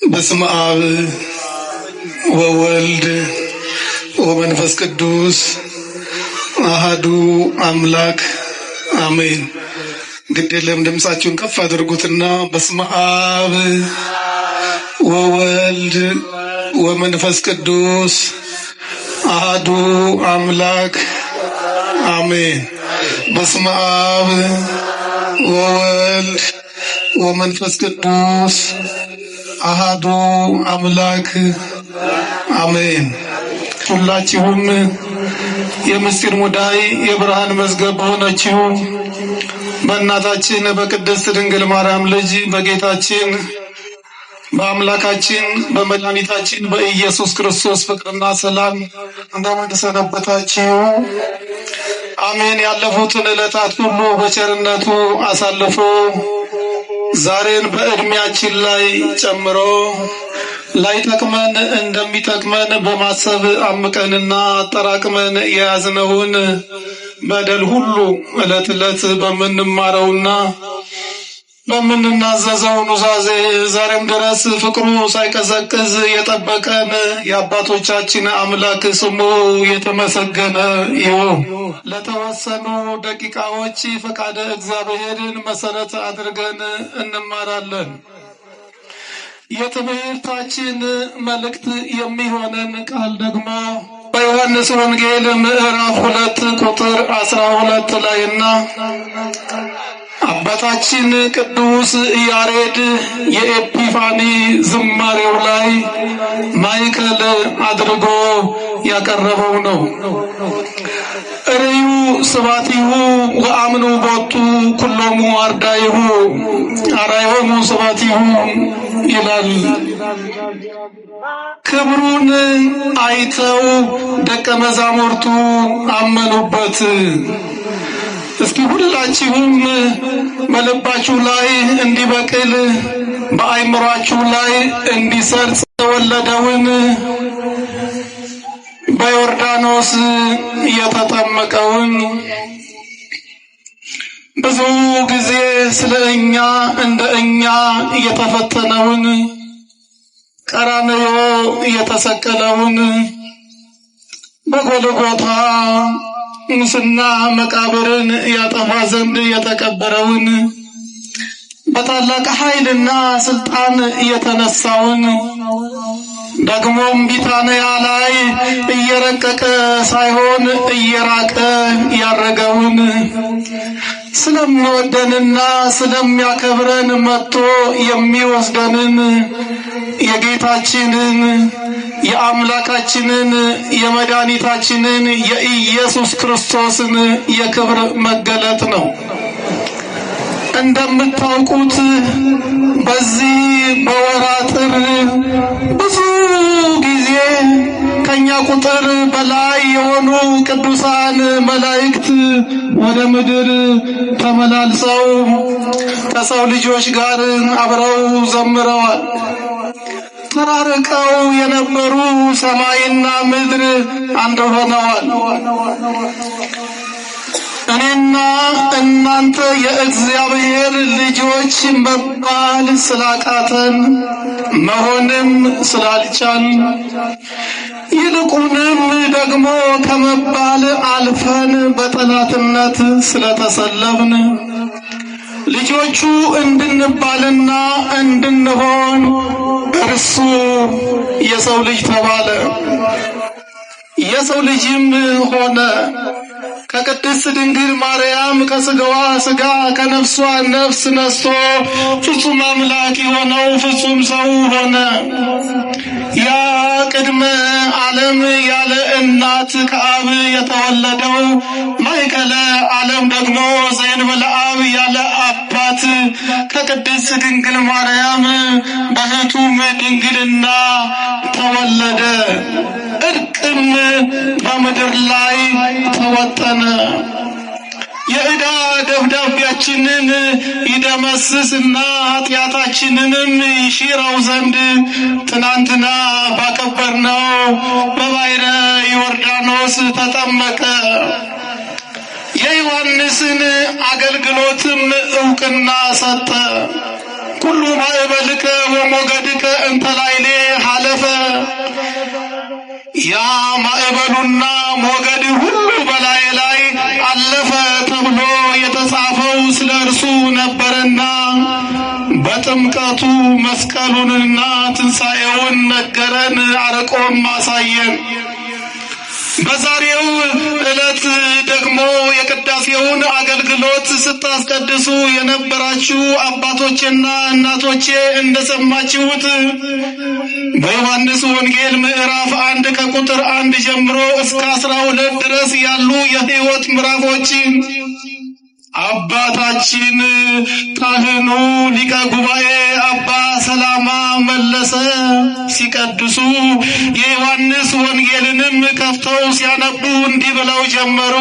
በስመ አብ ወወልድ ወመንፈስ ቅዱስ አሃዱ አምላክ አሜን። ግድ የለም ድምፃችሁን ከፍ አድርጉትና በስመ አብ ወወልድ ወመንፈስ ቅዱስ አሃዱ አምላክ አሜን። በስመ አብ ወወልድ ወመንፈስ ቅዱስ አሃዱ አምላክ አሜን። ሁላችሁም የምስጢር ሙዳይ የብርሃን መዝገብ በሆነችው በእናታችን በቅድስት ድንግል ማርያም ልጅ በጌታችን በአምላካችን በመድኃኒታችን በኢየሱስ ክርስቶስ ፍቅርና ሰላም እንደምን ሰነበታችሁ? አሜን። ያለፉትን ዕለታት ሁሉ በቸርነቱ አሳልፎ ዛሬን በዕድሜያችን ላይ ጨምሮ ላይጠቅመን እንደሚጠቅመን በማሰብ አምቀንና አጠራቅመን የያዝነውን በደል ሁሉ ዕለት ዕለት በምንማረውና በምንናዘዘው ኑዛዜ ዛሬም ድረስ ፍቅሩ ሳይቀዘቅዝ የጠበቀን የአባቶቻችን አምላክ ስሙ የተመሰገነ ይሁን። ለተወሰኑ ደቂቃዎች ፈቃደ እግዚአብሔርን መሰረት አድርገን እንማራለን። የትምህርታችን መልእክት የሚሆነን ቃል ደግሞ በዮሐንስ ወንጌል ምዕራፍ 2 ቁጥር 12 ላይና አባታችን ቅዱስ ያሬድ የኤፒፋኒ ዝማሬው ላይ ማዕከል አድርጎ ያቀረበው ነው። ርእዩ ስብሐቲሁ ወአምኑ ቦቱ ኩሎሙ አርዳኢሁ አርአዮሙ ስብሐቲሁ ይላል። ክብሩን አይተው ደቀ መዛሙርቱ አመኑበት። እስኪ ሁላችሁም በልባችሁ ላይ እንዲበቅል በአይምሯችሁ ላይ እንዲሰርጽ የተወለደውን በዮርዳኖስ የተጠመቀውን ብዙ ጊዜ ስለ እኛ እንደ እኛ የተፈተነውን ቀራንዮ የተሰቀለውን በጎልጎታ ሙስና መቃብርን ያጠፋ ዘንድ የተቀበረውን በታላቅ ኃይልና ስልጣን የተነሳውን ደግሞም ቢታንያ ላይ እየረቀቀ ሳይሆን እየራቀ ያረገውን ስለሚወደንና ስለሚያከብረን መጥቶ የሚወስደንን የጌታችንን የአምላካችንን የመድኃኒታችንን የኢየሱስ ክርስቶስን የክብር መገለጥ ነው። እንደምታውቁት በዚህ በወርኃ ጥር ብዙ ጊዜ ከኛ ቁጥር በላይ የሆኑ ቅዱሳን መላእክት ወደ ምድር ተመላልሰው ከሰው ልጆች ጋር አብረው ዘምረዋል። ተራርቀው የነበሩ ሰማይና ምድር አንድ ሆነዋል። እኔና እናንተ የእግዚአብሔር ልጆች መባል ስላቃተን መሆንም ስላልቻል ይልቁንም ደግሞ ከመባል አልፈን በጠላትነት ስለተሰለብን ልጆቹ እንድንባልና እንድንሆን እርሱ የሰው ልጅ ተባለ፣ የሰው ልጅም ሆነ። ከቅድስት ድንግል ማርያም ከስጋዋ ስጋ ከነፍሷ ነፍስ ነስቶ ፍጹም አምላክ የሆነው ፍጹም ሰው ሆነ። ያ ቅድመ ዓለም ያለ እናት ከአብ የተወለደው ማእከለ ዓለም ደግሞ ዘእንበለ አብ ያለ አባት ከቅድስት ድንግል ማርያም በኅቱም ድንግልና ተወለደ። እርቅም በምድር ላይ ተወጠነ። የዕዳ ደብዳቤያችንን ይደመስስና ኃጢአታችንንም ይሽረው ዘንድ ትናንትና ባከበርነው በባሕረ ዮርዳኖስ ተጠመቀ። የዮሐንስን አገልግሎትም ዕውቅና ሰጠ። ኩሉ ማዕበልከ ወሞገድከ እንተ ማዕበሉና ሞገድ ሁሉ በላይ ላይ አለፈ ተብሎ የተጻፈው ስለ እርሱ ነበረና በጥምቀቱ መስቀሉንና ትንሣኤውን ነገረን፣ አርቆም አሳየን። በዛሬው ዕለት ደግሞ የቅዳሴውን አገልግሎት ስታስቀድሱ የነበራችሁ አባቶቼና እናቶቼ እንደሰማችሁት በዮሐንስ ወንጌል ምዕራፍ 1 ከቁጥር 1 ጀምሮ እስከ 12 ድረስ ያሉ የሕይወት ምዕራፎች አባታችን ካህኑ ሊቀ ጉባኤ አባ ሰላማ መለሰ ሲቀድሱ የዮሐንስ ወንጌልንም ከፍተው ሲያነቡ እንዲህ ብለው ጀመሩ።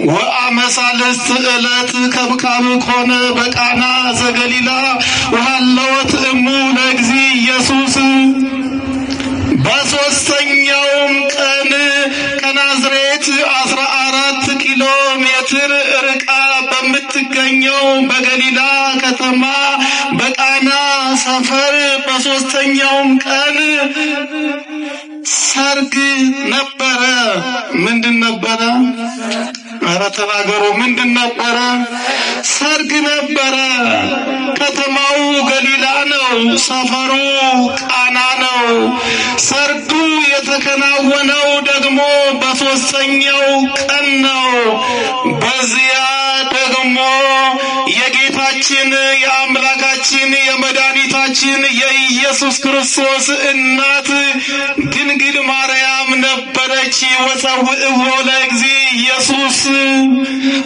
ወአመሳልስት ዕለት ከብካብ ኮነ በቃና ዘገሊላ ወሃለወት እሙ ለእግዚእ ኢየሱስ። በሶስተኛውም ቀን ከናዝሬት 14 ኪሎ ሜትር ርቃ በምትገኘው በገሊላ ከተማ በቃና ሰፈር በሶስተኛውም ቀን ሰርግ ነበረ። ምንድን ነበረ? ኧረ ተናገሩ። ምንድን ነበረ? ሰርግ ነበረ። ከተማው ገሊላ ነው፣ ሰፈሩ ቃና ነው። ሰርጉ የተከናወነው ደግሞ በሶስተኛው ቀን ነው። በዚያ ደግሞ የጌታችን የአምላካችን የመድኃኒታችን የኢየሱስ ክርስቶስ እናት ድንግል ማርያም ነበረች። ወጸውዕዎ ለእግዚእ ኢየሱስ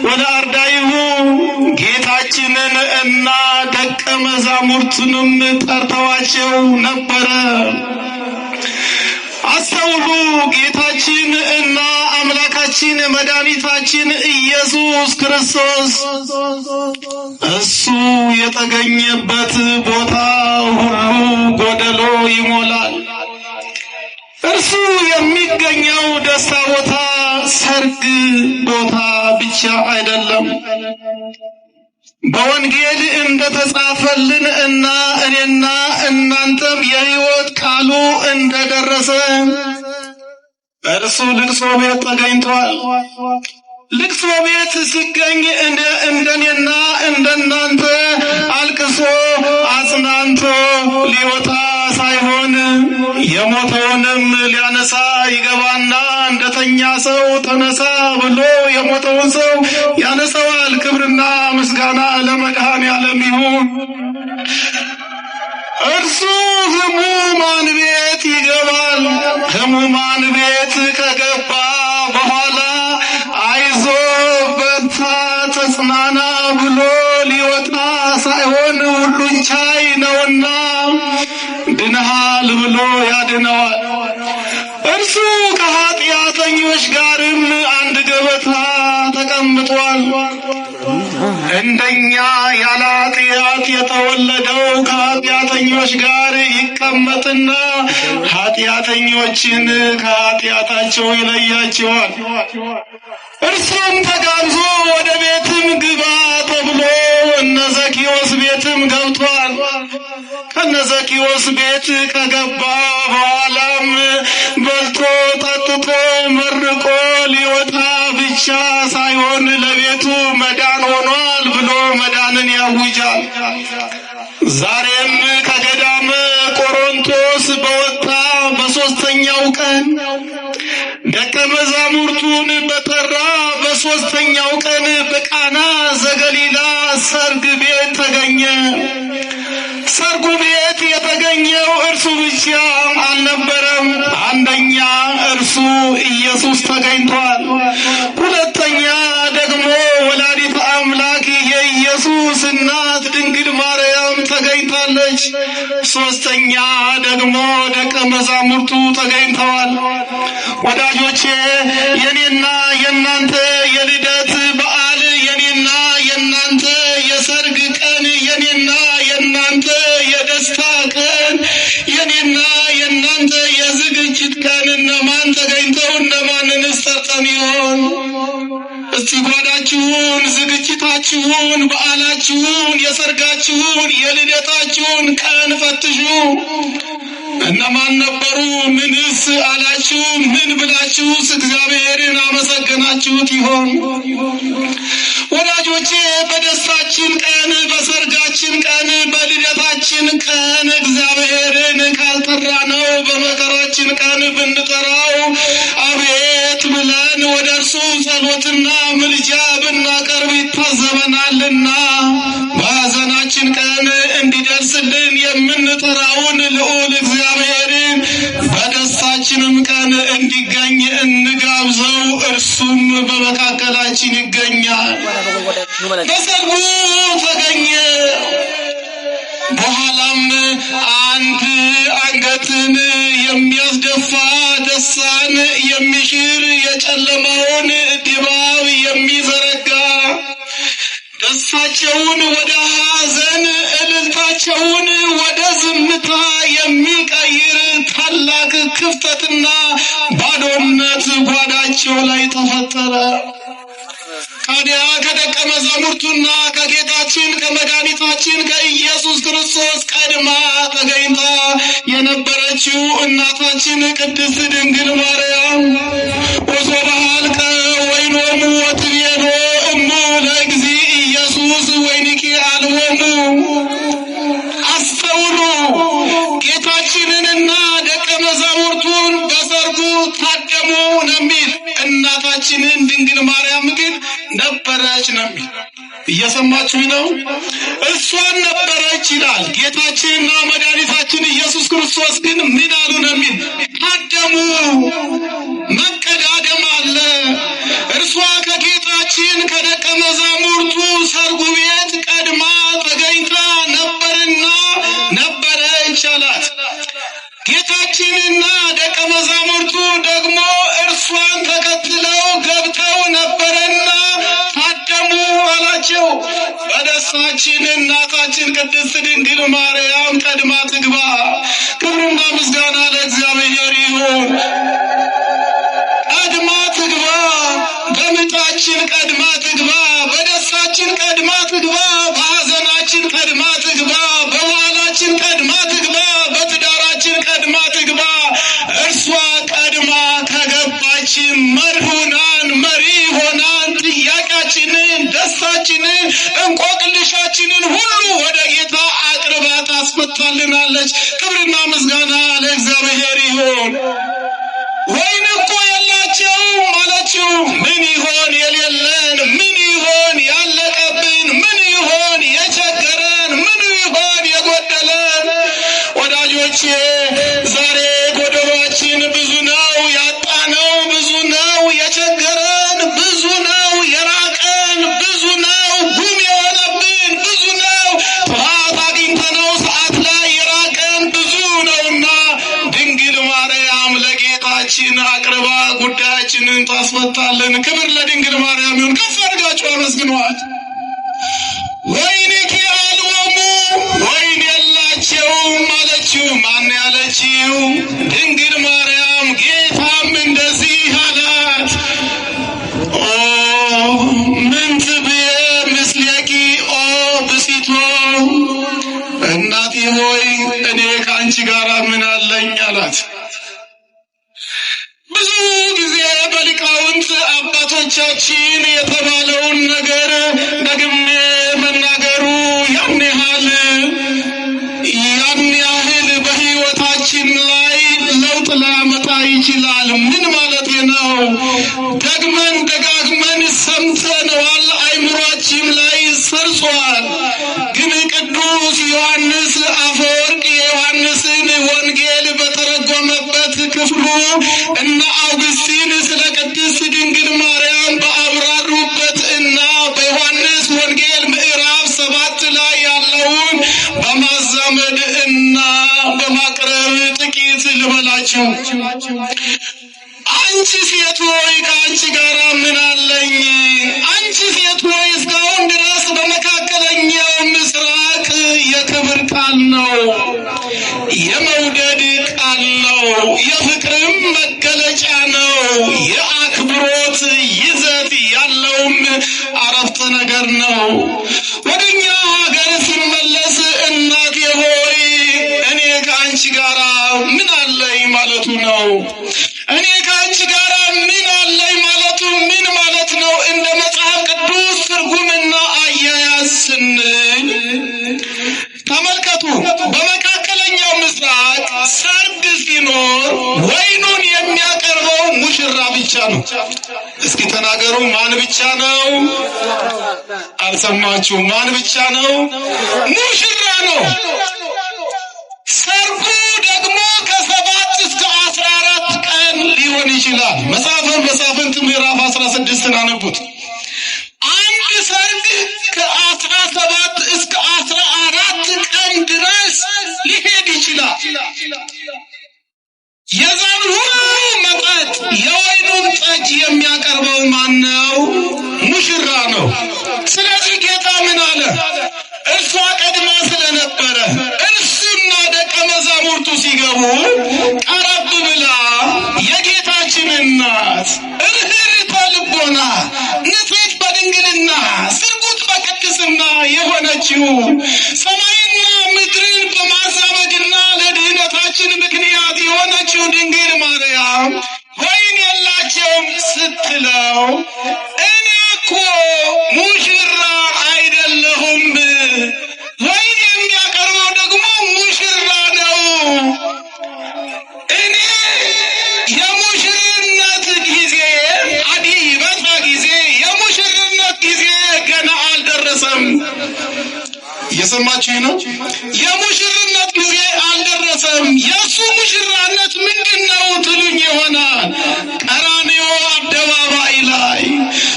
ወለአርዳኢሁ፣ ጌታችንን እና ደቀ መዛሙርቱንም ጠርተዋቸው ነበረ። አስተውሉ። ጌታችን እና አምላካችን መድኃኒታችን ኢየሱስ ክርስቶስ እሱ የተገኘበት ቦታ ሁሉ ጎደሎ ይሞላል። እርሱ የሚገኘው ደስታ ቦታ፣ ሰርግ ቦታ ብቻ አይደለም። በወንጌል እንደተጻፈልን እና እኔና እናንተም የሕይወት ቃሉ እንደደረሰ እርሱ ልቅሶ ቤት ተገኝቷል። ልቅሶ ቤት ሲገኝ እንደኔና እንደናንተ አልቅሶ አጽናንቶ ሊወጣ ሳይሆን የሞተውንም ሊያነሳ ይገባና እንደተኛ ሰው ተነሳ ብሎ የሞተውን ሰው ያነሳዋል። ክብርና ምስጋና ለመድኃኔዓለም ይሁን። እርሱ ሕሙማን ቤት ይገባል። ሕሙማን ቤት ከገባ በኋላ አይዞ በርታ ተጽናና ብሎ ሊወጣ ሳይሆን ሁሉን ቻይ ነውና ድነሃል ብሎ ያድነዋል። እርሱ ከኃጢአተኞች ጋርም አንድ ገበታ ተቀምጧል። እንደኛ ያለ ኃጢአት የተወለደው ከኃጢአተኞች ጋር ይቀመጥና ኃጢአተኞችን ከኃጢአታቸው ይለያቸዋል። እርሱም ተጋብዞ ወደ ቤትም ግባ ተብሎ እነ ዘኪዮስ ቤትም ገብቷል። ከነ ዘኪዮስ ቤት ከገባ በኋላም በልቶ ጠጥቶ መርቆ ሊወጣ ብቻ ሳይሆን ለቤቱ መዳን ሆኗል ብሎ መዳንን ያውጃል። ዛሬም ከገዳመ ቆሮንቶስ በወጣ በሶስተኛው ቀን ደቀ መዛሙርቱን በጠራ በሶስተኛው ቀን በቃና ዘገሊላ ሰርግ ቤት ተገኘ። ሰርጉ ቤት የተገኘው እርሱ ብቻ አልነበረም። አንደኛ እርሱ ኢየሱስ ተገኝቷል። ሁለተኛ ደግሞ ወላዲተ አምላክ የኢየሱስ እናት ድንግል ማርያም ተገኝታለች። ሶስተኛ ደግሞ ደቀ መዛሙርቱ ተገኝተዋል። ወዳጆቼ፣ የኔና የናንተ የልደት በዓል፣ የኔና የናንተ የሰርግ ቀን፣ የኔና የናንተ የደስታ ቀን፣ የኔና የናንተ የዝግጅት ቀን እነማን ተገኝተው እነማንንስ ጠርተን ይሆን? እስቲ ጓዳችሁን፣ ዝግጅታችሁን፣ በዓላችሁን፣ የሰርጋችሁን፣ የልደታችሁን ቀን ፈትሹ። እነማን ነበሩ? ምንስ አላችሁ? ምን ብላችሁስ እግዚአብሔርን አመሰገናችሁት ይሆን? ወዳጆቼ፣ በደስታችን ቀን፣ በሰርጋችን ቀን፣ በልደታችን ቀን እግዚአብሔርን ካልጠራነው በመከራችን ቀን ብንጠራው፣ አቤት ብለን ወደ እርሱ ጸሎትና ምልጃ ብናቀርብ ይታዘበናልና፣ በሐዘናችን ቀን እንዲደርስልን የምንጠራውን ልዑል እግዚአብሔርን በደስታችንም ቀን እንዲገኝ እንጋብዘው። እርሱም በመካከላችን ይገኛል። በሰርጉ ተገኘ። በኋላም አንድ አንገትን የሚያስደፋ፣ ደስታን የሚሽር፣ የጨለማውን ድባብ የሚዘረጋ፣ ደስታቸውን ወደ ሐዘን፣ እልልታቸውን ወደ ዝምታ የሚቀይር ታላቅ ክፍተትና ባዶነት ጓዳቸው ላይ ተፈጠረ። ታዲያ ከደቀ መዛሙርቱና ከጌታችን ከመድኃኒታችን ከኢየሱስ ክርስቶስ ቀድማ ተገኝታ የነበረችው እናታችን ቅድስት ድንግል ማርያም ወሶበ ኀልቀ ወይኖሙ ወትቤሎ እሙ ለእግዚእ ኢየሱስ ወይንኪ አልቦሙ። አስተውሉ። ጌታችንንና ደቀ መዛሙርቱን በሰርጉ ታደሙ ነው የሚል። እናታችንን ድንግል ማርያም ግን ነበረች ነው የሚል። እየሰማችሁ ነው? እሷን ነበረች ይላል። ጌታችንና መድኃኒታችን ኢየሱስ ክርስቶስ ግን ምን አሉ ነው የሚል? ታደሙ። መቀዳደም አለ። እርሷ ከጌታችን ከደቀ መዛሙርቱ ሰርጉ ቤት ቀድማ ተገኝታ ነበርና ነበረች አላት። ጌታችንና ደቀ መዛሙርቱ ደግሞ እርሷን ተከትለው ገብተው ነበረና ታደሙ አላቸው። በደስታችን እናታችን ቅድስት ድንግል ማርያም ቀድማ ትግባ። ክብርና ምስጋና ለእግዚአብሔር ይሁን። ቀድማ ትግባ። በምጣችን ቀድማ ትግባ። በደስታችን ቀድማ ትግባ። በሐዘናችን ቀድማ ትግባ። በበዓላችን ቀድማ ትግባ። በትዳራችን ቀድማ ትግባ። እርሷ ቀድማ ከገባች መርሁናን መሪ ሆናን ጥያቄያችንን፣ ደስታችንን፣ እንቆቅልሻችንን ሁሉ ወደ ጌታ አቅርባ ታስፈታልናለች። ክብርና ምስጋና ለእግዚአብሔር ይሁን። ወይን እኮ የላቸውም አለችው። ምን ይሆን የሌለን? ምን ይሆን ያለቀብን? ምን ይሆን የቸገረን? ምን ይሆን የጎደለን? ወዳጆቼ፣ ዛሬ ጎደሏችን ብዙ ነው፣ ያጣነው ብዙ ነው፣ የቸገረን ብዙ ነው፣ የራቀን ብዙ ነው፣ ጉም የሆነብን ብዙ ነው፣ ጠዋት አግኝተነው ሰዓት ላይ የራቀን ብዙ ነውና ድንግል ማርያም ለጌታችን አቅርባ ጉዳያችንን ታስፈታልን። ክብር ለድንግል ማርያም ይሁን። ከፍ አድርጋችሁ አመስግኗት። ወይንኪ አልቦሙ፣ ወይን የላቸውም አለችው። ማን ያለችው? ድንግል ማርያም። ጌታም እንደዚህ አላት፣ ኦ ምንት ብየ ምስሌኪ ኦ ብእሲቶ፣ እናቴ ሆይ እኔ ከአንቺ ጋር ምን አለኝ አላት። ብዙ ጊዜ በሊቃውንት አባቶቻችን የተባለውን ነገር ደግሜ መናገሩ ያን ያህል በሕይወታችን ላይ ለውጥ ላያመጣ ይችላል። ምን ማለት ነው? ደግመን ደጋግመን ሰምተነዋል፣ አይምሯችን ላይ ሰርጿል። ግን ቅዱስ ዮሐንስ አፈወርቅ የዮሐንስን ወንጌል በተረጎመበት ክፍሉ እነ አውግስቲን ስለ ቅድስት ድንግል ማርያም በአብራሩበት እና በዮሐንስ ወንጌል ምዕራፍ 7 ላይ ያለውን በማዛመድ እና በማቅረብ ጥቂት ልበላችሁ። አንቺ ሴት ሆይ ከአንቺ ጋር ምን አለኝ? አንቺ ሴት ሆይ እስካሁን ድረስ በመካከለኛው ምስራቅ የክብር ቃል ነው፣ የመውደድ ቃል ነው፣ የፍቅርም መገለጫ ነው፣ የአክብሮት ይዘት ያለውም አረፍተ ነገር ነው። ወደኛ ሀገር ሲመለስ እናቴ ሆይ እኔ ከአንቺ ጋር ምን አለኝ ማለቱ ነው? እኔ ከአንቺ ጋር ምን አለኝ ማለቱ ምን ማለት ነው? እንደ መጽሐፍ ቅዱስ ትርጉምና አያያዝ ስንል ተመልከቱ። በመካከለኛው ምስራቅ ሰርግ ሲኖር ወይኑን የሚያቀርበው ሙሽራ ብቻ ነው። እስኪ ተናገሩ፣ ማን ብቻ ነው? አልሰማችሁ? ማን ብቻ ነው? ሙሽራ ነው። ሰርጉ ደግሞ ከ7 እስከ 14 ቀን ሊሆን ይችላል። መጽሐፈ መሳፍንት ምዕራፍ 16ን አነቡት። አንድ ሰርግ ከ17 እስከ 14 ቀን ድረስ ሊሄድ ይችላል። የዛን ሁሉ መጠጥ የወይኑን ጠጅ የሚያቀርበው ማን ነው? ሙሽራ ነው። ስለዚህ ጌታ ምን አለ? እርሷ ቀድማ ስለነበረ እርሱና ደቀ መዛሙርቱ ሲገቡ ቀረብ ብላ የጌታችን እናት እርህርተ ልቦና፣ ንጽሕት በድንግልና፣ ስርጉት በቅድስና የሆነችው፣ ሰማይና ምድርን በማዛመድና ለድህነታችን ምክንያት የሆነችው ድንግል ማርያም ወይን የላቸውም ስትለው፣ እኔ እኮ ሙሽራ አይደለሁም፣ ወይን የሚያቀርበው ደግሞ ሙሽራ ነው። እኔ የሙሽርነት ጊዜ አዲ በዛ ጊዜ የሙሽርነት ጊዜ ገና አልደረሰም። እየሰማችሁ ነው? የሙሽርነት ጊዜ አልደረሰም። የእሱ ሙሽራነት ምንድን ነው ትሉኝ ይሆናል። ቀራንዮ አደባባይ ላይ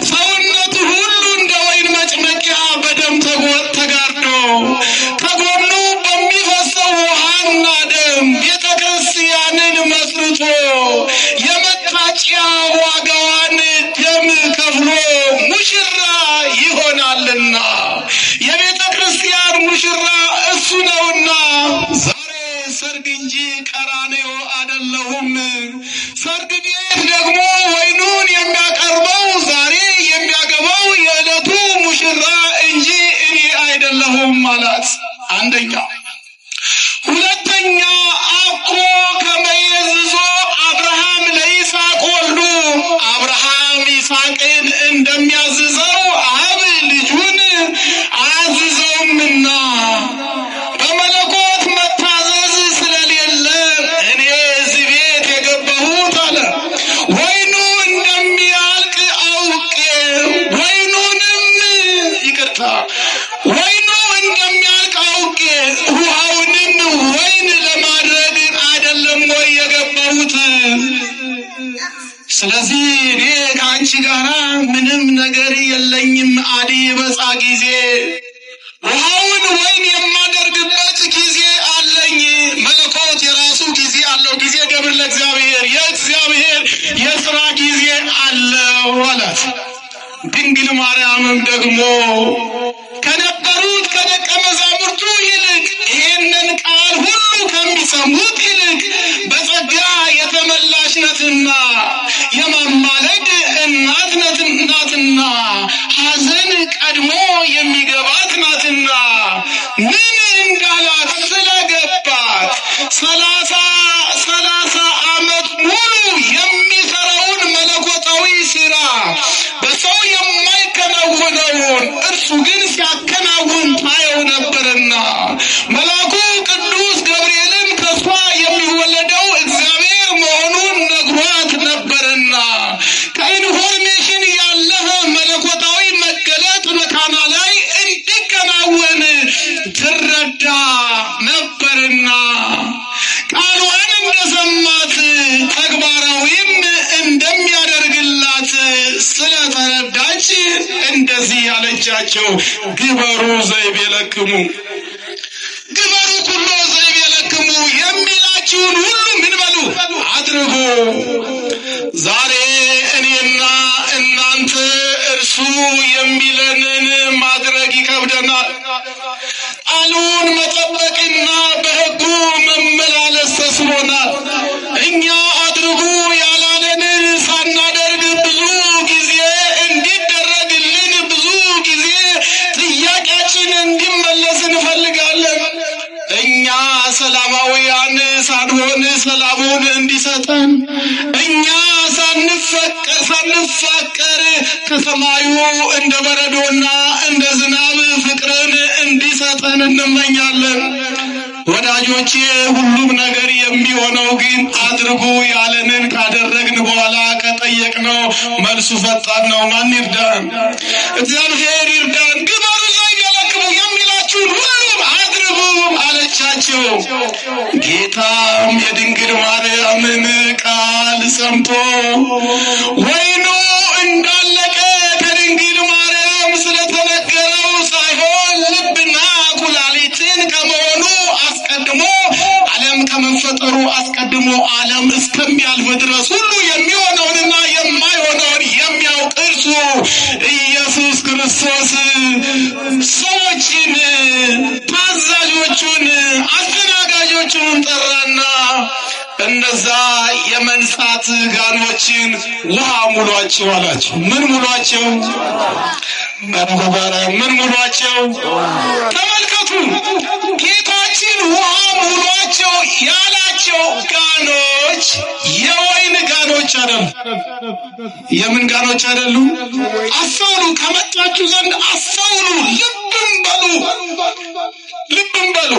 ሰውነቱ ሁሉ እንደ ወይን መጭመቂያ በደም ተጋርዶ ከጎኑ በሚፈሰው ውሃና ደም ቤተ ክርስቲያንን መስርቶ የመታጫ ዋጋዋን ደም ከፍሎ ሙሽራ ይሆናልና፣ የቤተ ክርስቲያን ሙሽራ እሱ ነውና፣ ዛሬ ሰርግ እንጂ ቀራንዮ አይደለሁም። ሰርግ ቤት ደግሞ ወይኑን የሚያቀርበው ዛሬ የሚያገባው የዕለቱ ሙሽራ እንጂ እኔ አይደለሁም አላት። አንደኛ። ሁለተኛ፣ አኮ ከመየዝዞ አብርሃም ለይስሐቅ ወልዱ፣ አብርሃም ይስሐቅን እንደሚያዝዘው አብ ልጁን አያዝዘውምና፣ በመለኮት መታዘዝ ስለሌለ እኔ እዚህ ቤት የገባሁት አለ፣ ወይኑ እንደሚያልቅ አውቄ፣ ወይኑንም፣ ይቅርታ፣ ወይኑ እንደሚያልቅ አውቄ ውሃውንም ወይን ለማድረግ አይደለም ወይ የገባሁት? ስለዚህ እኔ ከአንቺ ጋር ምንም ነገር የለኝም። አዲ በጻ ጊዜ፣ ውሃውን ወይን የማደርግበት ጊዜ አለኝ። መለኮት የራሱ ጊዜ አለው። ጊዜ ገብር ለእግዚአብሔር፣ የእግዚአብሔር የስራ ጊዜ አለው አላት። ድንግል ማርያምም ደግሞ ከነበሩት ከደቀ መዛሙርቱ ይልቅ፣ ይህንን ቃል ሁሉ ከሚሰሙት ይልቅ በጸጋ የተመላሽ ናትና፣ የማማለድ እናት ናትና፣ ሐዘን ቀድሞ የሚገባት ናትና፣ ምን እንዳላት ስለገባት፣ 30 ዓመት ሙሉ የሚሰራውን መለኮታዊ ስራ፣ በሰው የማይከናወነውን እርሱ ግን ሲያከናውን ታየው ነበርና፣ መልአኩ ቅዱስ ገብርኤልም ከእሷ የሚወለደው እግዚአብሔር መሆኑን ነግሯት ነበርና፣ ከ information ያለፈ መለኮታዊ መገለጥ በቃና ላይ እንዲከናወን ትረዳ ነበርና፣ ቃሏን እንደሰማት ተግባራዊም እንደሚያደርግላት ስለተረዳች እንደዚህ ያለቻቸው፣ ግበሩ ዘይቤለክሙ፣ ግበሩ ኩሎ ዘይቤለክሙ፣ የሚላችሁን ሁሉ ምን በሉ? አድርጉ። ዛሬ እኔና እናንተ እርሱ የሚለንን ማድረግ ይከብደናል። ቃሉን መጠበቅና በሕጉ መመላለስ ተስኖናል። እኛ አድርጉ ያላለንን ሳናደርግ ብዙ ጊዜ እንዲደረግልን፣ ብዙ ጊዜ ጥያቄያችን እንዲመለስ እንፈልጋለን። ሰላሙን እንዲሰጠን፣ እኛ ሳንፋቀር ከሰማዩ እንደ በረዶና እንደ ዝናብ ፍቅርን እንዲሰጠን እንመኛለን። ወዳጆቼ፣ ሁሉም ነገር የሚሆነው ግን አድርጉ ያለንን ካደረግን በኋላ ከጠየቅነው መልሱ ፈጣን ነው። ማን ይርዳን? እግዚአብሔር ይርዳን። ግበሩ ዘይቤለክሙ፣ የሚላችሁን ሁሉም አድርጉ አለቻቸው። ጌታም የድንግል ማርያምን ቃል ሰምቶ ወይኑ እንዳለቀ ከድንግል ማርያም ስለተነገረው ሳይሆን ልብና ኩላሊትን ከመሆኑ አስቀድሞ፣ ዓለም ከመፈጠሩ አስቀድሞ፣ ዓለም እስከሚያልፍ ድረስ ሁሉ የሚሆነውንና የማይሆነውን የሚያውቅ እርሱ ኢየሱስ ክርስቶስ ሰዎችን፣ ታዛዦቹን፣ አስተናጋጆቹን ጠራና እነዛ የመንጻት ጋኖችን ውሃ ሙሏቸው አላቸው። ምን ሙሏቸው? ምን ሙሏቸው? ተመልከቱ፣ ጌታችን ውሃ ሙሏቸው ያላቸው ጋኖች የወይን ጋኖች አይደሉ። የምን ጋኖች አይደሉ? አስተውሉ፣ ከመጣችሁ ዘንድ አስተውሉ፣ ልብም በሉ፣ ልብም በሉ።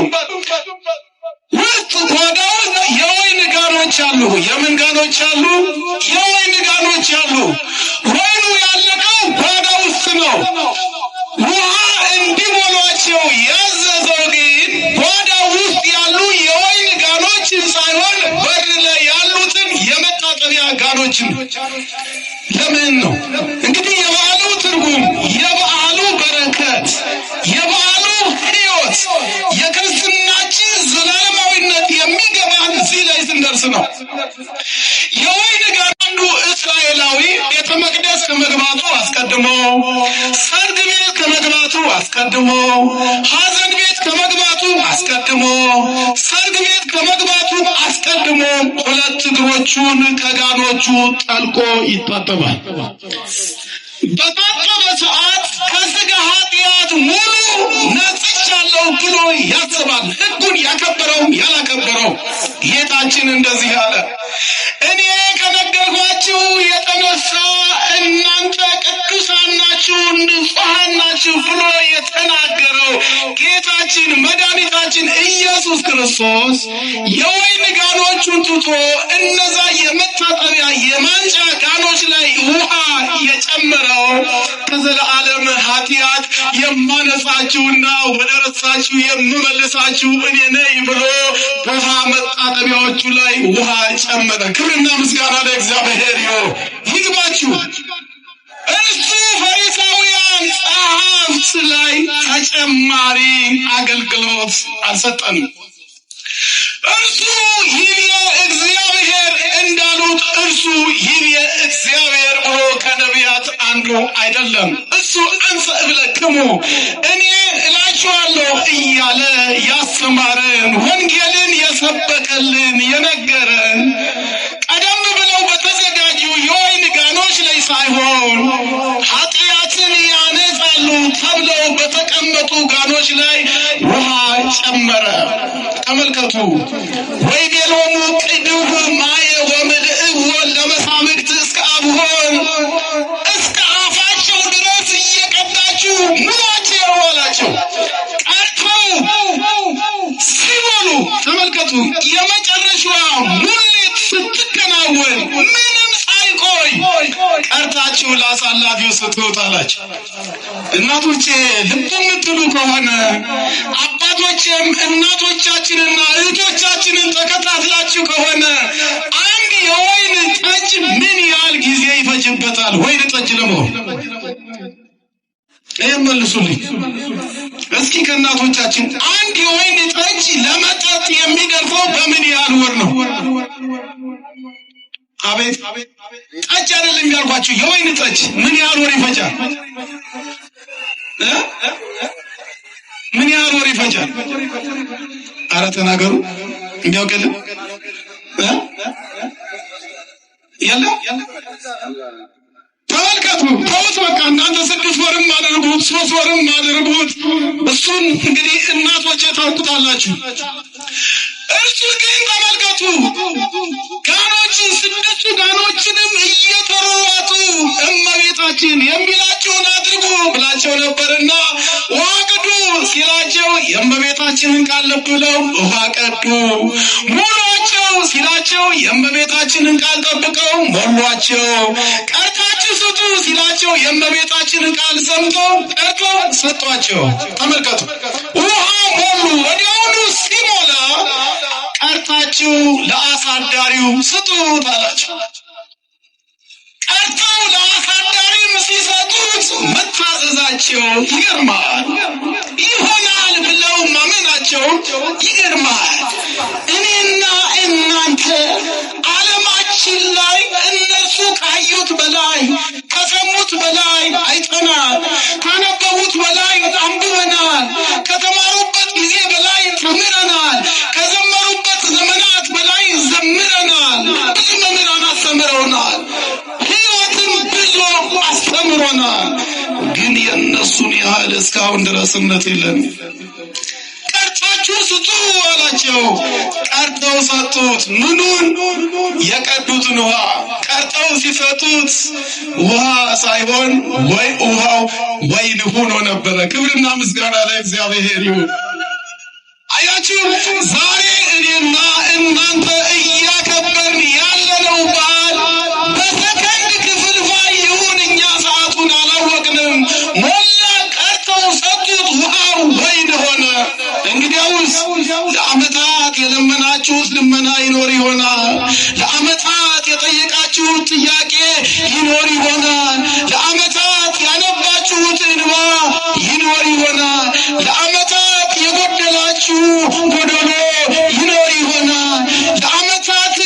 ውስጥ ጓዳ ውስጥ የወይን ጋኖች አሉ። የምን ጋኖች አሉ? የወይን ጋኖች አሉ። ወይኑ ያለቀው ጓዳ ውስጥ ነው። ውሃ እንዲሞሏቸው ያዘዘው ግን ጓዳ ውስጥ ያሉ የወይን ጋኖችን ሳይሆን በር ላይ ያሉትን የመታጠቢያ ጋኖችን። ለምን ነው? እንግዲህ የበዓሉ ትርጉም፣ የበዓሉ በረከት፣ የበዓሉ ሕይወት፣ የክርስትናችን ዘላለማዊነት የሚገባን እዚህ ላይ ስንደርስ ነው። የወይን ጋን፣ አንዱ እስራኤላዊ ቤተ መቅደስ ከመግባቱ አስቀድሞ፣ ሰርግ ቤት ከመግባቱ አስቀድሞ፣ ሐዘን ቤት ከመግባቱ አስቀድሞ፣ ሰርግ ቤት ከመግባቱ አስቀድሞ ሁለት እግሮቹን ከጋኖቹ ጠልቆ ይታጠባል። በታጠበ ሰዓት ከስጋ ኃጢአት ሙሉ ነጽቻለሁ ብሎ ያስባል። ሕጉን ያከበረውም ያላከበረው። ጌታችን እንደዚህ አለ፣ እኔ ከነገርኳችሁ የተነሳ እናንተ ቅዱሳን ናችሁ፣ ንጹሐን ናችሁ ብሎ የተናገረው ጌታችን መድኃኒታችን ኢየሱስ ክርስቶስ የወይን ጋኖቹን ትቶ እነዛ የመታጠቢያ የማንጫ ጋኖች ላይ ውሃ የጨመረው ከዘለዓለም ኃጢአት የማነጻችሁና ወደ ርስታችሁ የምመልሳችሁ እኔ ነኝ ብሎ ውሃ መታጠቢያዎቹ ላይ ውሃ ጨመረ። ክብርና ምስጋና ለእግዚአብሔር ይሁን። ይግባችሁ። እርሱ ፈሪሳውያን ጸሐፍት ላይ ተጨማሪ አገልግሎት አልሰጠንም። እርሱ ይቤ እግዚአብሔር እንዳሉት እርሱ ይቤ እግዚአብሔር ብሎ ከነቢያት አንዱ አይደለም። እሱ አንሰ እብለክሙ፣ እኔ እላችኋለሁ እያለ ያስተማረን፣ ወንጌልን የሰበከልን፣ የነገረን ቀደም ብለው በተዘጋጁ የወይን ጋኖች ላይ ሳይሆን ኃጢአትን ያነጻሉ ተብለው በተቀመጡ ጋኖች ላይ ውሃ ጨመረ። ተመልከቱ። ወይቤሎሙ ቅድሁ ማየ ወምልእዎ ለመሳምክት እስከ አብሆን፣ እስከ አፋቸው ድረስ እየቀዳችሁ ሙሏቸው አላቸው። ቀድተው ሲሞሉ ተመልከቱ። የመጨረሻዋ ሙሌት ስትከናወን ምንም ሳይቆይ ቀርታችሁ ለአሳላፊው ስጡት አላቸው። እናቶቼ፣ ልብ የምትሉ ከሆነ፣ አባቶቼም እናቶቻችንና እህቶቻችንን ተከታትላችሁ ከሆነ፣ አንድ የወይን ጠጅ ምን ያህል ጊዜ ይፈጅበታል ወይን ጠጅ ለመሆን? ይህም መልሱልኝ እስኪ ከእናቶቻችን፣ አንድ የወይን ጠጅ ለመጠጥ የሚደርሰው በምን ያህል ወር ነው? አቤት፣ ጠጅ አይደለም ያልኳችሁ፣ የወይን ጠጅ ምን ያህል ወር ይፈጃል? ምን ያህል ወር ይፈጃል? አረ ተናገሩ። እንዲያውቅልን የለም። ተመልከቱ፣ ተውት በቃ፣ እናንተ 6 ወርም አድርጉት፣ 3 ወርም አድርጉት። እሱን እንግዲህ እናቶቼ ታውቁታላችሁ። እርሱ ግን ተመልከቱ፣ ጋኖችን 6 ጋኖችንም እየተሯሯጡ እመቤታችን የሚላችሁን አድርጉ ብላቸው ነበርና ውሃ ቅዱ ሲላቸው የእመቤታችንን ቃል ልብ ብለው ውሃ ቀዱ። ሙሏቸው ሲላቸው የእመቤታችንን ቃል ጠብቀው ሞሏቸው። ቀድታችሁ ስጡ ሲላቸው የእመቤታችንን ቃል ሰምተው ቀድተው ሰጧቸው። ተመልከቱ፣ ውሃ ሞሉ። ወዲያውኑ ሲሞላ ቀድታችሁ ለአሳዳሪው ስጡት አላቸው። ቀድተው ለአሳዳሪም ሲሰጡት መታዘዛቸው ይገርማል። ይሆናል ብለው ማመናቸው ይገርማል። እኔና እናንተ ዓለማችን ላይ እነርሱ ካዩት በላይ ከሰሙት በላይ አይተናል። ካነበቡት በላይ አንብበናል። ከተማሩበት ጊዜ በላይ ተምረናል። ከዘመሩበት ዘመናት በላይ ዘምረናል። ብዙ መምህራን አስተምረውናል። ሕይወትን ብዙ አስተምሮናል። ግን የእነሱን ያህል እስካሁን ድረስ እምነት የለን። ቀድታችሁ ስጡ አላቸው። ቀድተው ሰጡት። ምኑን? የቀዱትን ውሃ ቀድተው ሲሰጡት ውሃ ሳይሆን ወይ ውሃው ወይን ሆኖ ነበረ። ክብርና ምስጋና ለእግዚአብሔር ይሁን። አያችሁ፣ ዛሬ እኔና እናንተ እያከበርን ያለነው በዓል በሰከንድ ክፍልፋይ ይሁን እኛ ሰዓቱን አላወቅንም። ሞላ፣ ቀድተው ሰጡት፣ ውሃው ወይን ሆነ። እንግዲያውስ ለዓመታት የለመናችሁት ልመና ይኖር ይሆናል። ለዓመታት የጠየቃችሁት ጥያቄ ይኖር ይሆናል። ለዓመታት ያነባችሁት እንባ ይኖር ይሆናል። ለዓመታት የጎደላችሁ ጎደሎ ይኖር ይሆናል። ለዓመታት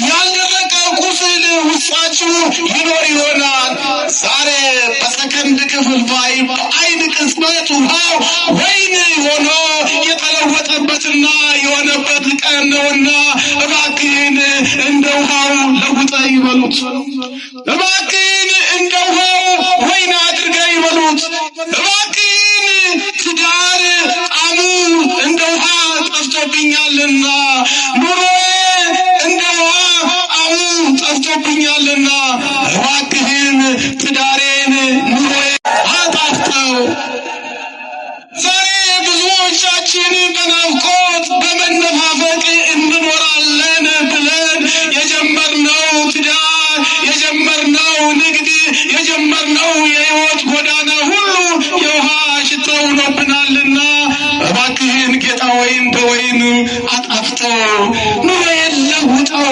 ያልደረቀ ቁስል ውስጣችሁ ይኖር ይሆናል። ዛሬ በሰከንድ ክፍልፋይ በአይን ቅጽበት ውሃው ወይን ሆኖ የተለወጠበትና የሆነበት ቀን ነውና እባክህን እንደ ውሃው ለውጠህ ይበሉት። እባክህን እንደ ውሃው ወይን አድርገህ ይበሉት። እባክህን ትዳር ጣዕሙ እንደ ውሃ ጠፍቶብኛልና፣ ኑሮዬ እንደ ውሃ ጣዕሙ ጠፍቶብኛልና፣ እባክህን ትዳሬን ኑሮዬ አጣፍጠው። ዛሬ ብዙዎቻችን በናፍቆት በመነፋፈቅ እንኖራለን ብለን የጀመርነው ትዳር፣ የጀመርነው ንግድ፣ የጀመርነው የሕይወት ጎዳና ሁሉ የውሃ ሽታ ሆኖብናልና እባክህን ጌታ ወይ እንደ ወይን አጣፍጠው፣ ኑሮዬን ለውጠው፣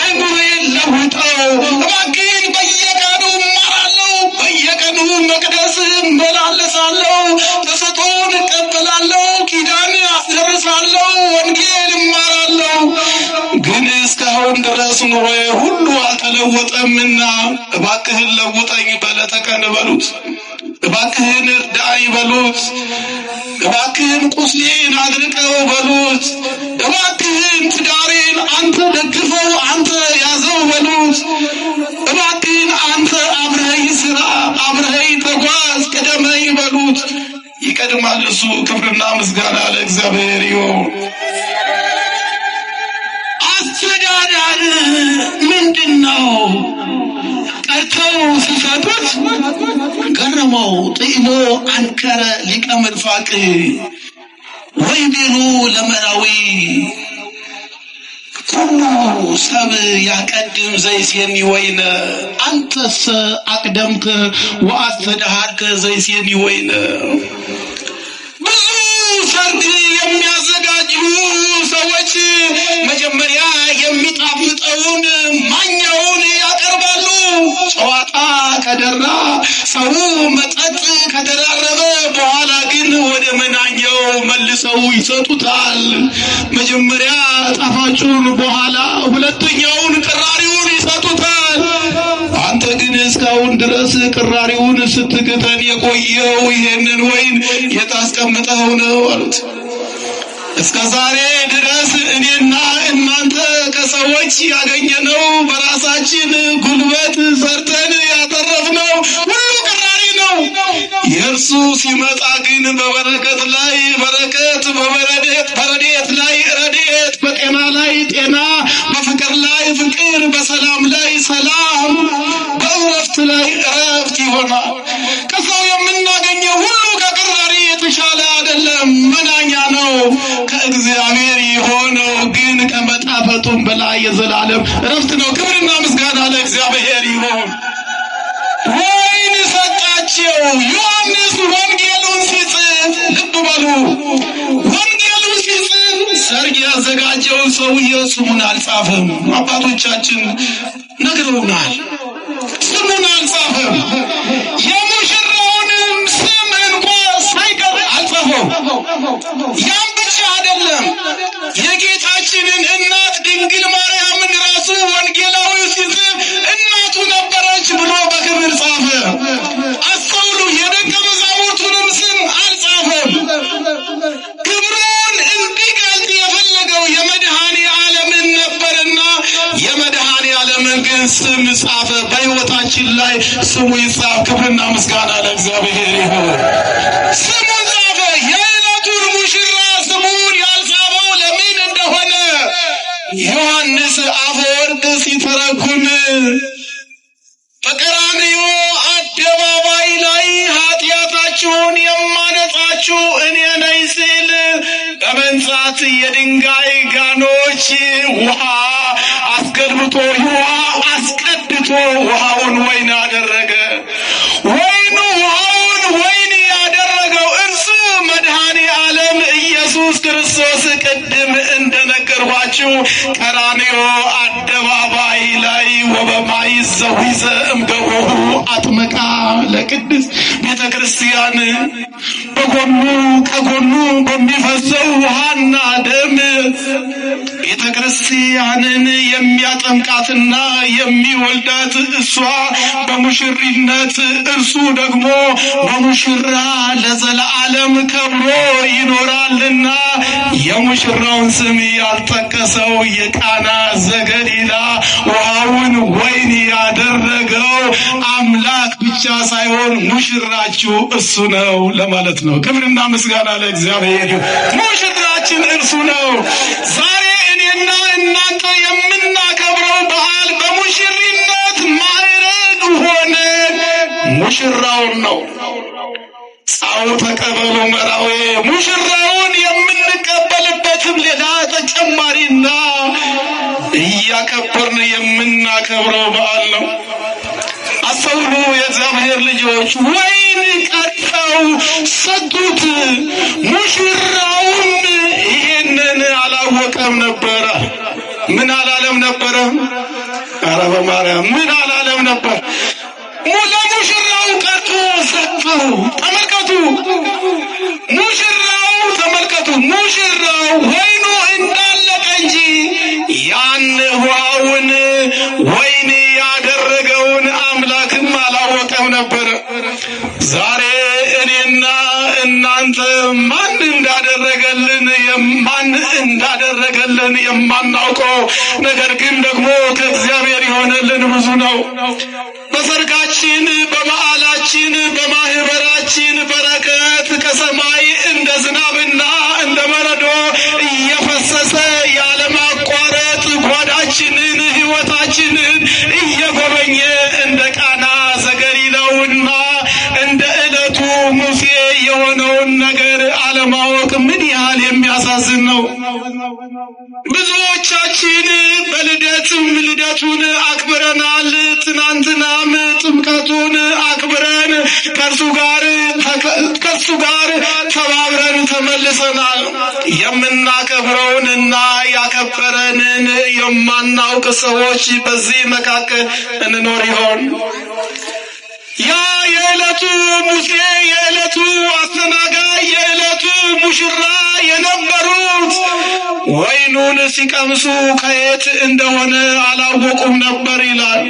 አይምሮዬን ለውጠው። እባክህን በየቀኑ እማራለሁ፣ በየቀኑ መቅደስ እመላለሳለሁ፣ ተሰጥኦን እቀበላለሁ፣ ኪዳን አስደርሳለሁ፣ ወንጌል እማራለሁ። ግን እስካሁን ድረስ ኑሮዬ ሁሉ አልተለወጠምና እባክህን ለውጠኝ በዕለተ ቀን በሉት። እባክህን እርዳኝ በሉት። እባክህን ቁስሌን አድርቀው በሉት። እባክህን ትዳሬን አንተ ደግፈው፣ አንተ ያዘው በሉት። እባክህን አንተ አብረኸኝ ስራ፣ አብረኸኝ ተጓዝ፣ ቅደመኝ በሉት። ይቀድማል እሱ። ክብርና ምስጋና ለእግዚአብሔር ይሁን። አስተዳዳር ምንድን ነው? ቀድተው ሲሰጡት ገረመው። ጥዕሞ አንከረ ሊቀ ምንፋቅ ወይቤሉ ለመራዊ ኩሉ ሰብ ያቀድም ዘይሴኒ ወይነ አንተሰ አቅደምከ ወአስተዳሃርከ ዘይሴኒ ወይነ። ብዙ ሰርግ የሚያዘጋጁ ሰዎች መጀመሪያ የሚጣፍጠውን ማኛውን ያቀርባሉ። ጨዋታ ከደራ ሰው መጠጥ ከደራረበ በኋላ ግን ወደ መናኛው መልሰው ይሰጡታል። መጀመሪያ ጣፋጩን፣ በኋላ ሁለተኛውን ቅራሪውን ይሰጡታል። አንተ ግን እስካሁን ድረስ ቅራሪውን ስትግተን የቆየው ይሄንን ወይን የት አስቀምጠኸው ነው አሉት። እስከ ዛሬ ድረስ እኔና እናንተ ከሰዎች ያገኘነው በራሳችን ጉልበት ሰርተን ያተረፍነው ሁሉ ቅራሪ ነው። የእርሱ ሲመጣ ግን በበረከት ላይ በረከት፣ በረድኤት ላይ ረድኤት፣ በጤና ላይ ጤና፣ በፍቅር ላይ ከመጣፈጡም በላይ የዘላለም እረፍት ነው። ክብርና ምስጋና ለእግዚአብሔር ይሁን። ወይን ሰጣቸው። ዮሐንስ ወንጌሉን ሲጽፍ፣ ልብ በሉ፣ ወንጌሉን ሲጽፍ ሰርግ ያዘጋጀውን ሰውዬ ስሙን አልጻፈም። አባቶቻችን ነግረውናል። ስሙን አልጻፈም። የሙሽራውንም ስም እንኳ ሳይቀር አልጻፈው። ያም ብቻ አይደለም፣ የጌታችንን እናት ድንግል ማርያምን ራሱ ወንጌላዊው ሲጽፍ እናቱ ነበረች ብሎ በክብር ጻፈ። አስተውሉ፣ የደቀ መዛሙርቱንም ስም አልጻፈም። ክብሩን እንዲገልጥ የፈለገው የመድኃኔ ዓለምን ነበርና የመድኃኔ ዓለምን ግን ስም ጻፈ። በሕይወታችን ላይ ስሙ ይጻፍ። ክብርና ምስጋና ለእግዚአብሔር ይሁን። ስሙን ጻፈ። የዕለቱን ሙሽራ ስሙን ያልጻፈው ለምን እንደሆነ ዮሐንስ አፈወርቅ ሲተረጉም፣ በቀራንዮ አደባባይ ላይ ኃጢአታችሁን የማነጻችሁ እኔ ነኝ ሲል በመንጻት የድንጋይ ጋኖች ውሃ አስገልብጦ፣ ውሃ አስቀድቶ ውሃውን ወይን አደረገ። ወይኑ ውሃውን ወይን ያደረገው እርሱ መድኃኔ ዓለም ኢየሱስ ክርስቶስ ቅድም እንደነገርኳችሁ ቀራንዮ አደባባይ ላይ ወበማይ ዘዊዘ እምገቦሁ አጥመቃ ለቅድስት ቤተ ክርስቲያን፣ በጎኑ ከጎኑ በሚፈሰው ውሃና ደም ቤተ ክርስቲያንን የሚያጠምቃትና የሚወልዳት፣ እሷ በሙሽሪነት እርሱ ደግሞ በሙሽራ ለዘለዓለም ከብሮ ይኖራልና የሙሽራውን ስም ያልጠቀሰው የቃና ዘገሊላ ውሃውን ወይን ያደረገው አምላክ ብቻ ሳይሆን ሙሽራችሁ እሱ ነው ለማለት ነው። ክብርና ምስጋና ለእግዚአብሔር ይሁን። ሙሽራችን እርሱ ነው። ዛሬ እኔና እናንተ የምናከብረው በዓል በሙሽሪነት ማዕረግ ሆነን ሙሽራውን ነው። ጻው ተቀበሉ መራዌ፣ ሙሽራውን የምንቀበልበትም ሌላ ተጨማሪና እያከበርን የምናከብረው በዓል ነው። አስተውሉ የእግዚአብሔር ልጆች፣ ወይን ቀድተው ሰጡት። ሙሽራውም ይሄንን አላወቀም ነበረ። ምን አላለም ነበረ? ኧረ በማርያም፣ ምን አላለም ነበር? ለሙሽራው ቀድቶ ሰጠው። ተመልከቱ፣ ሙሽራው፣ ተመልከቱ፣ ሙሽራው ወይኑ እንዳለቀ እንጂ ያን ውሃውን ወይን ያደረገውን አምላክም አላወቀም ነበር። ዛሬ እኔና እናንተ ማን እንዳደረገልን የማናውቀው ነገር ግን ደግሞ ከእግዚአብሔር የሆነልን ብዙ ነው። በሰርጋችን፣ በበዓላችን፣ በማህበራችን በረከት ከሰማይ እንደ ዝናብና እንደ በረዶ እየፈሰሰ ያለማቋረጥ ጓዳችንን፣ ሕይወታችንን እየጎበኘ እንደ ቃና ዘገሊላውና እንደ ዕለቱ ሙሴ የሆነውን ነገር አለማወቅ ምን ያህል የሚያሳዝን ነው። ብዙዎቻችን በልደትም ልደቱን አክብረናል። ትናንትናም ጥምቀቱን አክብረን ከእርሱ ጋር ተባብረን ተመልሰናል። የምናከብረውንና ያከበረንን የማናውቅ ሰዎች በዚህ መካከል እንኖር ይሆን? ያ የዕለቱ ሙሴ፣ የዕለቱ አስተናጋጅ፣ የዕለቱ ሙሽራ የነበሩት ወይኑን ሲቀምሱ ከየት እንደሆነ አላወቁም ነበር ይላል።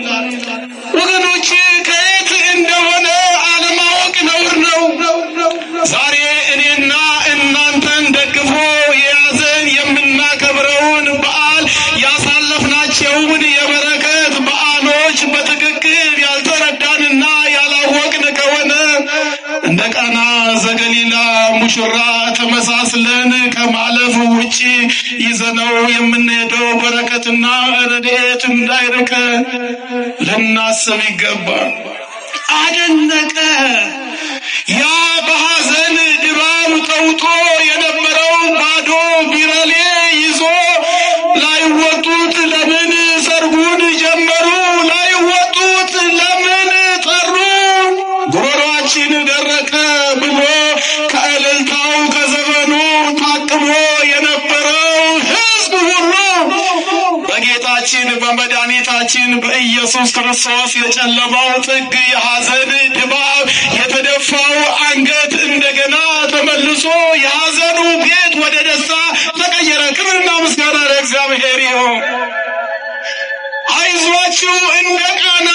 ወገኖች፣ ከየት እንደሆነ አለማወቅ ነውር ነው። ዛሬ እኔና እናንተን ደግፎ የያዘን የምናከብረውን በዓል፣ ያሳለፍናቸውን የበረከት በዓሎች በትክክል ያልተረዳንና ያላወቅን ከሆነ እንደ ቃና ዘገሊላ ሙሽራ ተመሳስለን ከማለፍ ውጪ ይዘነው የምንሄደው በረከትና ረድኤት እንዳይርቅ ልናስብ ይገባል። አደነቀ። ያ በሐዘን ድባብ ተውጦ የነበረው ባዶ ቢረሌ ይዞ በጌታችን በመድኃኒታችን በኢየሱስ ክርስቶስ የጨለማው ጥግ የሐዘን ድባብ የተደፋው አንገት እንደገና ተመልሶ የሐዘኑ ቤት ወደ ደስታ ተቀየረ። ክብርና ምስጋና ለእግዚአብሔር ይሁን። አይዟችሁ፣ እንደ ቃና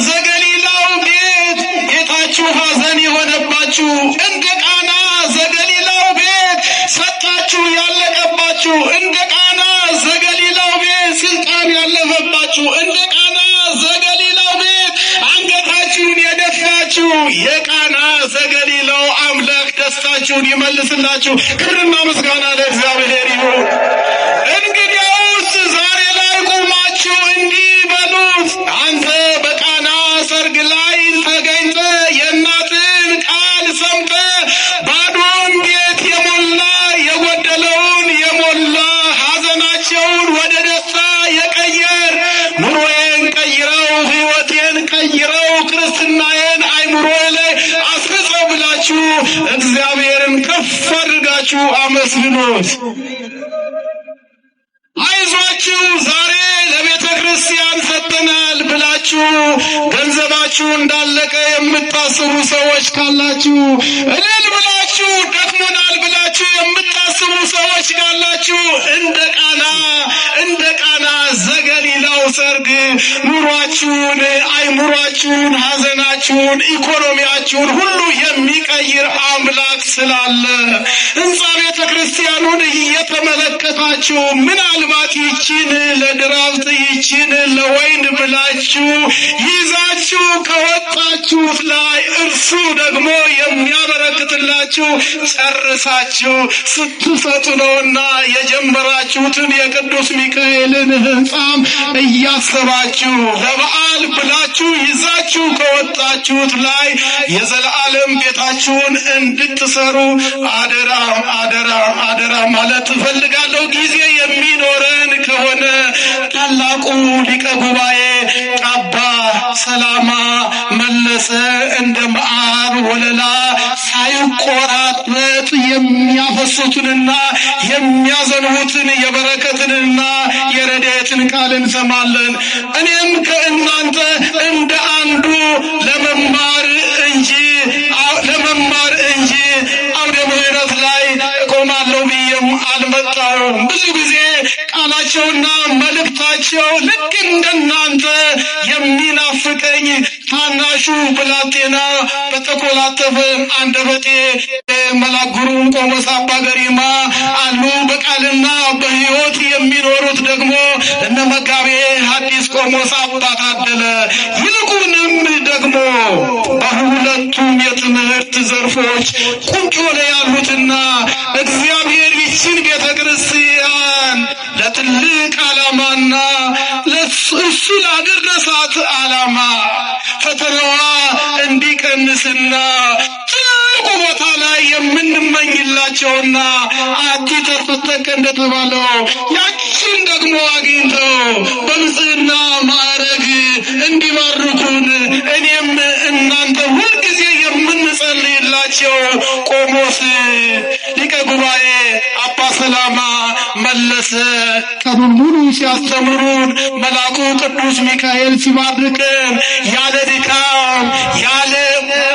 ዘገሊላው ቤት ቤታችሁ ሐዘን የሆነባችሁ፣ እንደ ቃና ዘገሊላው ቤት ሰጣችሁ ያለቀባችሁ፣ እንደ ቃና ዘገሊላው ቤት ስልጣን ያለፈባችሁ፣ እንደ ቃና ዘገሊላው ቤት አንገታችሁን የደፋችሁ፣ የቃና ዘገሊላው አምላክ ደስታችሁን ይመልስላችሁ። ክብርና ምስጋና ለእግዚአብሔር ይሁን። እንግዲያውስ ዛሬ ላይ ቁማችሁ እንዲህ በሉት፣ አንተ በቃና ሰርግ ላይ ተገኝተ የእናትን ቃል ሰምተ ባዶን ቤት የሞላ፣ የጎደለውን የሞላ፣ ሐዘናቸውን ወደ ደስታ የቀየር፣ ኑሮዬን ቀይረው፣ ሕይወቴን ቀይረው፣ ክርስትናዬን አይምሮዬ ላይ አስርጸው ብላችሁ እግዚአብሔርን ከፍ አድርጋችሁ አመስግኑት። አይዟችሁ፣ ዛሬ ለቤተ ክርስቲያን ሰጥተናል ብላችሁ ገንዘባችሁ እንዳለቀ የምታስቡ ሰዎች ካላችሁ፣ እልል ብላችሁ ደክሞናል ብላችሁ የምታስቡ ሰዎች ካላችሁ፣ እንደ ቃና ዘገሊላው ሰርግ ኑሯችሁን፣ አይምሯችሁን፣ ሐዘናችሁን፣ ኢኮኖሚያችሁን ሁሉ የሚቀይር አምላክ ስላለ ሕንፃ ቤተ ክርስቲያኑን እየተመለከታችሁ ምናልባት ይችን ለድራፍት ይችን ለወይን ብላችሁ ይዛችሁ ከወጣችሁት ላይ እርሱ ደግሞ የሚያበረክትላችሁ ጨርሳችሁ ስትሰጡ ነውና የጀመራችሁትን የቅዱስ ሚካኤልን ሕንጻም እያሰባችሁ ለበዓል ብላችሁ ይዛችሁ ከወጣችሁት ላይ የዘላለም ቤታችሁን እንድትሰሩ አደራ፣ አደራ፣ አደራ ማለት እፈልጋለሁ። ጊዜ የሚኖረን ከሆነ ታላቁ ሊቀ ጉባኤ አባ ሰላማ መለሰ እንደ መዓር ወለላ ሳይቆራረጥ የሚያፈሱትንና የሚያዘንቡትን የበረከትንና የረድኤትን ቃል እንሰማለን። እኔም ከእናንተ እንደ አንዱ ለመማር እንጂ አውደ ምሕረት ላይ እቆማለሁ ብዬም አልመጣሁም። ብዙ ጊዜ ቃላቸውና መልእክታቸው ልክ እንደናንተ የሚናፍቀኝ ታናሹ ብላቴና በተኮላተፈ አንደበቴ መላኩሩም ቆሞስ አባ ገሪማ አሉ። በቃልና በሕይወት የሚኖሩት ደግሞ እነ መጋቤ ሐዲስ ቆሞስ አባ ታደለ፣ ይልቁንም ደግሞ በሁለቱም የትምህርት ዘርፎች ቁንጮ ላይ ያሉትና እግዚአብሔር ይችን ቤተ ክርስቲያን ለትልቅ ዓላማና እሱ ላደረሳት ዓላማ ፈተናዋ እንዲቀንስና ትልቁ ቦታ ላይ የምንመኝላቸውና አቲ ተርፈተከ እንደተባለው ያችን ደግሞ አግኝተው በብጽዕና ማዕረግ እንዲባርኩን እኔም እናንተ ሁልጊዜ የምንጸልይላቸው ቆሞስ ሊቀ ጉባኤ አባ ሰላማ መለሰ ቀኑን ሙሉ ሲያስተምሩን፣ መልአኩ ቅዱስ ሚካኤል ሲባርክን፣ ያለ ድካም፣ ያለ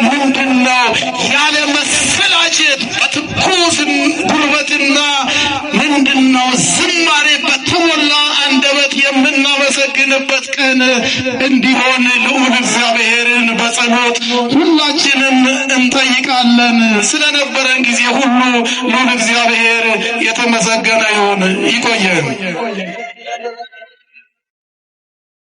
ምንድን ነው፣ ያለ መሰላቸት በትኩስ ጉልበትና ምንድን ነው ዝማሬ በተሞላ አንደበት የምናመሰግንበት ቀን እንዲሆን ልዑል እግዚአብሔርን በጸሎት ሁላችንም እንጠይቃለን። ስለነበረን ጊዜ ሁሉ ልዑል እግዚአብሔር የተመሰገነ ይሁን። ይቆየን።